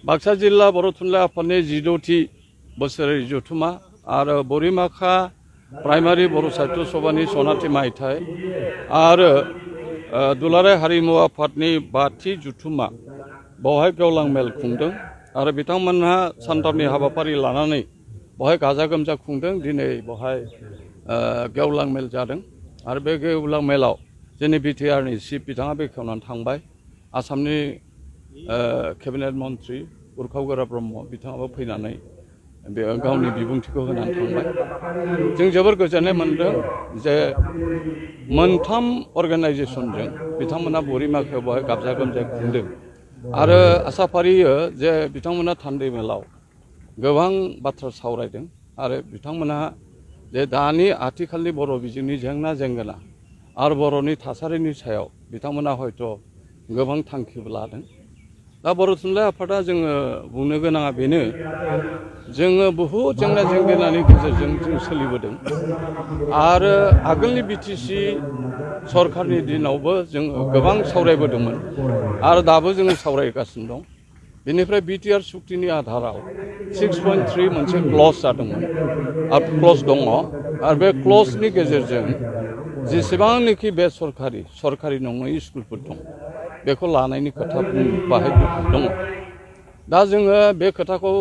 बाक्सा जिल्ला बर' थुनलाइ आफादनि 16थि बोसोरारि जथुमा आरो बरिमाखा प्राइमारि बर' साहित्य सभानि सनाथि मायथाइ आरो दुलाराय हारिमु आफादनि 5थि जथुमा बावहाय गेवलां मेल खुंदों आरो बिथांमोनहा सानथामनि हाबाफारि लानानै बावहाय गाजा गोमजा खुंदों। दिनै बावहाय गेवलां मेल जादों आरो बे गेवलां मेलाव जोंनि बिटिआरनि चिफ बिथाङा बेखेवनानै थांबाय। आसामनि केबिनेट मन्त्रि उरखाव गोरा ब्रह्म बिथाङाबो फैनानै बे गावनि बिबुंथिखौ होनानै थांबाय। जों जोबोर गोजोननाय मोनदों जे मोनथाम अर्गानाइजेसनजों बिथांमोना बरिमाखायाव बावहाय गाजा गोमजायै खुंदों आरो आसा फारियो जे बिथांमोना थान्दै मेलाव गोबां बाथ्रा सावरायदों आरो बिथांमोनहा जे दानि आथिखालनि बर' बिजोंनि जेंना जेंगोना आरो बर'नि थासारिनि सायाव बिथांमोना हयथ' गोबां थांखिबो लादों। दा बर' थुनलाइ आफादा जोङो बुंनो गोनाङा बेनो जोङो बहुद जेंना जेंगोनानि गेजेरजों जों सोलिबोदों आरो आगोलनि बिटिसि सरकारनि दिनावबो जोङो गोबां सावरायबोदोंमोन आरो दाबो जोङो सावरायगासिनो दं। बेनिफ्राय बिटिआर सुक्तिनि आधाराव 6.3 मोनसे क्लज जादोंमोन आरो क्लज दङ आरो बे क्लजनि गेजेरजों जेसेबांनाखि बे सरकारि नङै स्कुलफोर दं बेखौ लानायनि खोथा बाहाय दङ। दा जोङो बे खोथाखौ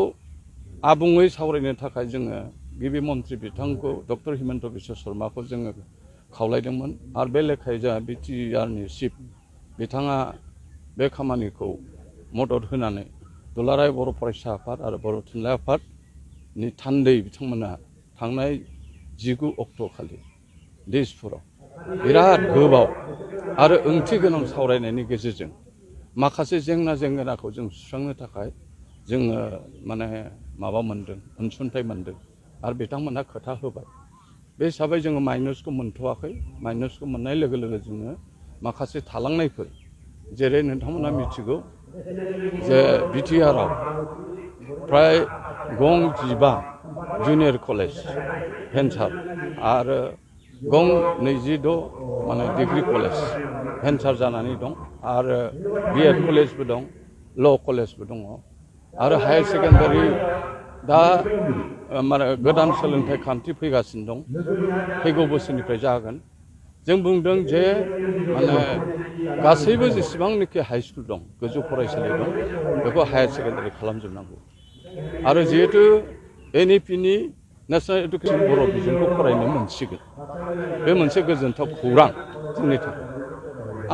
आबुङै सावरायनो थाखाय जोङो गिबि मन्त्रि बिथांखौ डक्टर हिमन्त बिश्व शर्माखौ जोङो खावलायदोंमोन आरो बे लेखायै जोंहा बिटिआरनि चिफ बिथाङा बे खामानिखौ मदद होनानै दुलाराय बर' फरायसा आफाद आरो बर' थुनलाइ आफादनि थान्दै बिथांमोना थांनाय 19 अक्ट'खालि दिसपुराव बिराद गोबाव आरो ओंथि गोनां सावरायनायनि गेजेरजों माखासे जेंना जेंगोनाखौ जों सुस्रांनो थाखाय जोङो माने माबा मोनदों अनसुंथाइ मोनदों आरो बिथांमोनहा खोथा होबाय। बे हिसाबै जोङो माइनसखौ मोनथ'वाखै। माइनसखौ मोननाय लोगो लोगो जोङो माखासे थालांनायफोर जेरै नोंथांमोना मिथिगौ जे बिटिआरआव फ्राय गं 15 जुनियर कलेज भेन्सार आरो गं 26 माने डिग्री कलेज भेन्सार जानानै दं आरो बिएड कलेजबो दं ल' कलेजबो दङ आरो हायार सेकेन्डारि दा माने गोदान सोलोंथाइ खान्थि फैगासिनो दं, फैगौ बोसोरनिफ्राय जागोन। जों बुंदों जे माने गासैबो जेसेबांनाखि हाइ स्कुल दं गोजौ फरायसालि दं बेखौ हायार सेकेन्डारि खालामजोबनांगौ आरो जिहेतु NEP-नि नेसनेल इडुकेसन बर' बिजोंखौ फरायनो मोनसिगोन बे मोनसे गोजोनथाव खौरां जोंनि थाखाय।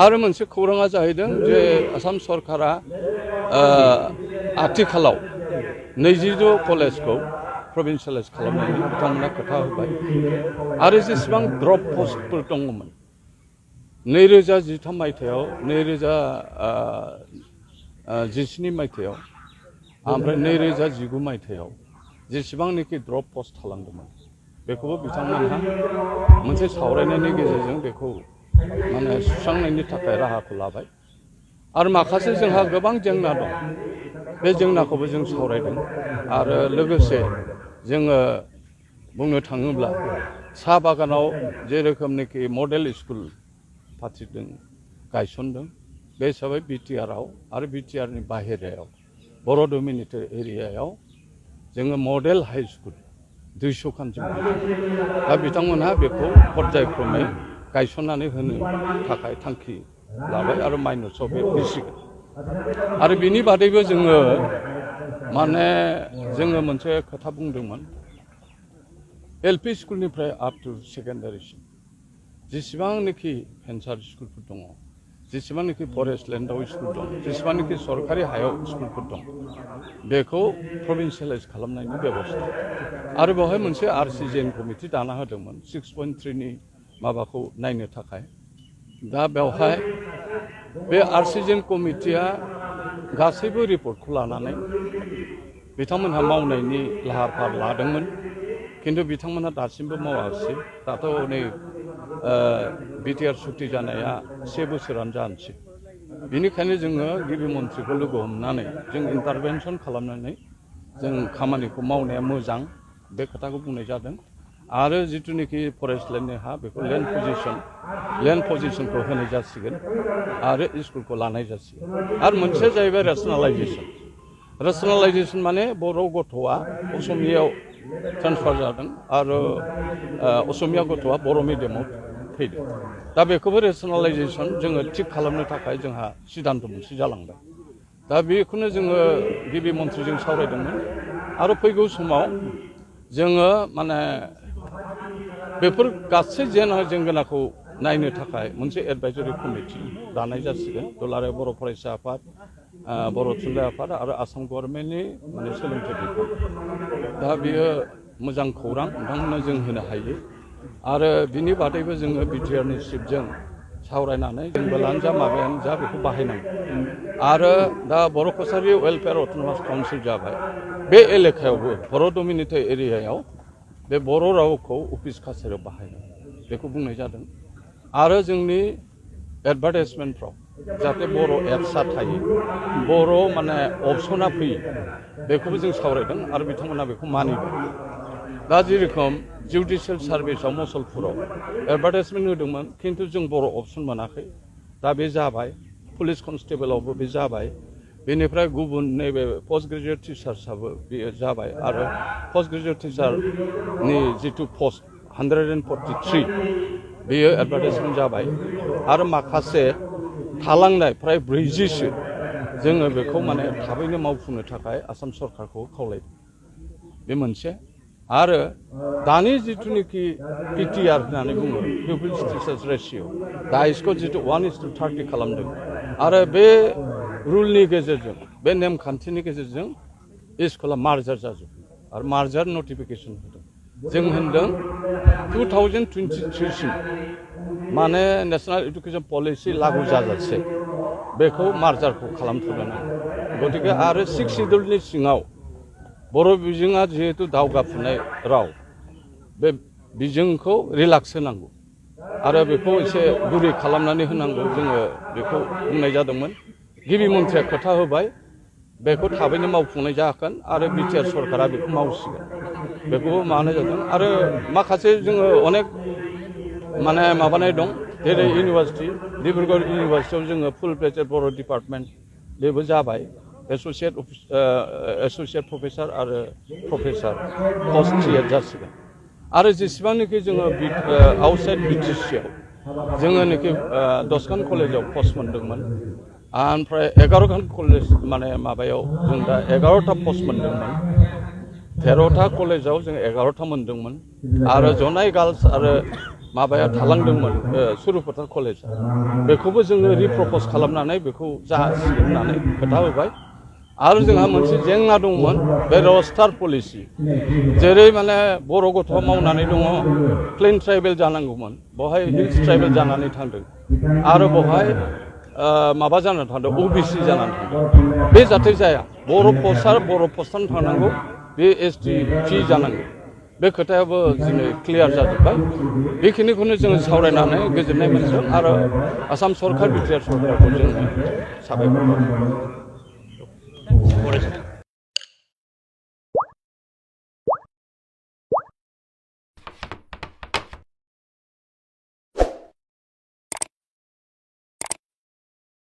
आरो मोनसे खौराङा जाहैदों जे आसाम सरकारा आथिखालाव 26 कलेजखौ प्रभिन्सियेलाइज खालामनायनि बिथांमोना खोथा होबाय आरो जेसेबां ड्रप पस्टफोर दङमोन 2013 मायथाइयाव 2017 मायथाइयाव ओमफ्राय 2019 मायथाइयाव जेसेबांनाखि ड्रप पस्ट थालांदोंमोन बेखौबो बिथांमोनहा मोनसे सावरायनायनि गेजेरजों बेखौ माने सुस्रांनायनि थाखाय राहाखौ लाबाय आरो माखासे जोंहा गोबां जेंना दं बे जेंनाखौबो जों सावरायदों आरो लोगोसे जोङो बुंनो थाङोब्ला साहा बागानाव जे रोखोमनिखि मडेल स्कुल फाथिदों गायसनदों बे हिसाबै बिटिआरआव आरो बिटिआरनि बाहेरायाव बर' डमिनेटेड एरियायाव जोङो मडेल हाइ स्कुल 200 खानजों दा बिथांमोनहा बेखौ पर्यायक्रमै गायसननानै होनो थाखाय थांखि लाबाय आरो माइनसआव बे फैसिगोन। आरो बिनि बादैबो जोङो माने जोङो मोनसे खोथा बुंदोंमोन LP स्कुलनिफ्राय आप टु सेकेन्डारिसिम जेसेबांनाखि भेन्सार स्कुलफोर दङ जेसेबांनाखि फरेस्ट लेन्डआव स्कुल दं जेसेबांनाखि सरकारि हायाव स्कुलफोर दं बेखौ प्रभिन्सियेलाइज खालामनायनि बेबस्था आरो बेवहाय मोनसे RCGN कमिटि दाना होदोंमोन 6.3नि माबाखौ नायनो थाखाय। दा बेवहाय बे RCGN कमिटिया गासैबो रिपर्टखौ लानानै बिथांमोनहा मावनायनि लाहार फाहार लादोंमोन खिन्थु बिथांमोनहा दासिमबो मावाखिसै। दाथ' नै बिटिआर सुक्ति जानाया 1 बोसोरानो जानोसै। बेनिखायनो जोङो गिबि मन्थ्रिखौ लोगो हमनानै जों इन्टारभेनसन खालामनानै जों खामानिखौ मावनाया मोजां बे खोथाखौ बुंनाय जादों आरो जिथुनिखि फरेस्ट लेन्डनि हा बेखौ लेन्ड पजिशनखौ होनाय जासिगोन आरो स्कुलखौ लानाय जासिगोन। आरो मोनसे जाहैबाय रेसनेलाइजेसन माने बर' गथ'आ असमियाव ट्रेन्सफार जादों आरो असमिया गथ'आ बर' मिडियामाव फैदों दा बेखौबो रेसनेलाइजेसन जोङो थिग खालामनो थाखाय जोंहा सिद्धान्त मोनसे जालांबाय दा बेखौनो जोङो गिबि मन्थ्रिजों सावरायदोंमोन आरो फैगौ समाव जोङो माने बेफोर गासै जेंनाखौ नायनो थाखाय मोनसे एडभाइजरि कमिटि दानाय जासिगोन दुलाराय बर' फरायसा आफाद बर' थुनलाइ आफाद आरो आसाम गभर्नमेन्टनि माने सोलोंथाइ बिफान दा बेयो मोजां खौरां नोंथांमोननो जों होनो हायो आरो बिनि बादैबो जोङो बिटिआरनि चिफजों सावरायनानै जोंबोलानो जा माबायानो जा बेखौ बाहायनांगौ आरो दा बर' कसारि वेलफेयार अट'नमास काउन्सिल जाबाय बे एलेकायावबो बर' डमिनेटेड एरियायाव बे बर' रावखौ अफिस काछारियाव बाहायनांगौ बेखौ बुंनाय जादों आरो जोंनि एडभार्टाइजमेन्टफ्राव जाहाथे बर' एड्सआ थायो बर' माने अपसना फैयो बेखौबो जों सावरायदों आरो बिथांमोना बेखौ मानिबाय दा जेरेखम जुडिशियेल सार्भिसआव मसलपुराव एडभार्टाइजमेन्ट होदोंमोन खिन्थु जों बर' अपसन मोनाखै दा बे जाबाय पुलिस कनस्टेबलावबो बे जाबाय बेनिफ्राय गुबुन नैबे पस्ट ग्रेजुएट टिचार्सआबो बेयो जाबाय आरो पस्ट ग्रेजुएट टिचारनि जिथु पस्ट 143 बेयो एडभार्टाइजमेन्ट जाबाय आरो माखासे थालांनाय फ्राय 40सो जोङो बेखौ माने थाबैनो मावफुंनो थाखाय आसाम सरकारखौ खावलायदों बे मोनसे आरो दानि जिथुनिखि पिटिआर होननानै बुङो पिउपिल्स टिचार्स रेशिय' दा इसखौ जिथु 1:30 खालामदों आरो बे रुलनि गेजेरजों बे नेमखान्थिनि गेजेरजों स्कुला मार्जार जाजोबो आरो मार्जार नटिफिकेसन होदों जों होनदों 2023 सिम माने नेशनेल इडुकेसन पलिसि लागु जाजासे बेखौ मार्जारखौ खालामथ'नो नांगौ गतिके आरो 6 सिड्युलनि सिङाव बर' बिजोङा जिहेतु दावगाफुनाय राव बे बिजोंखौ रिलाक्स होनांगौ आरो बेखौ एसे गुरै खालामनानै होनांगौ जोङो बेखौ बुंनाय जादोंमोन गिबि मन्थ्रिया खोथा होबाय बेखौ थाबैनो मावफुंनाय जागोन आरो बिटिआर सरकारा बेखौ मावसिगोन बेखौबो मावनाय जादों आरो माखासे जोङो अनेक माने माबानाय दं जेरै इउनिभार्सिटि डिब्रुगड़ इउनिभार्सिटियाव जोङो फुल फ्लेजेड बर' डिपार्टमेन्ट बेबो जाबाय एस'सियेट प्रफेसार आरो प्रफेसार पस्ट क्रिएट जासिगोन आरो जेसेबांनाखि जोङो आउटसाइड बिटिसिआव जोङोनाखि 10खान कलेजाव पस्ट मोन्दोंमोन ओमफ्राय 11खान कलेज माने माबायाव जों दा 11टा पस्ट मोन्दोंमोन 13टा कलेजाव जों 11टा मोन्दोंमोन आरो जनाय गार्लस आरो माबाया थालांदोंमोन सुरुपेटा कलेजा बेखौबो जोङो रिप्रपज खालामनानै बेखौ जासिगोन होननानै खोथा होबाय आरो जोंहा मोनसे जेंना दंमोन बे रस्टार पलिसि जेरै माने बर' गथ' मावनानै दङ प्लेन ट्राइबेल जानांगौमोन बेवहाय हिल्स ट्राइबेल जानानै थांदों आरो बेवहाय माबा जानानै थांदों ओबिसि जानानै थांदों बे जाहाथे जाया बर' पस्टआनो थांनांगौ बे एसटि फि जानांगौ बे खोथायाबो दिनै क्लियार जाजोब्बाय बेखिनिखौनो जोङो सावरायनानै गोजोननाय मोनदों आरो आसाम सरकार बिटिआर सरकारखौ जोङो साबायखर बावो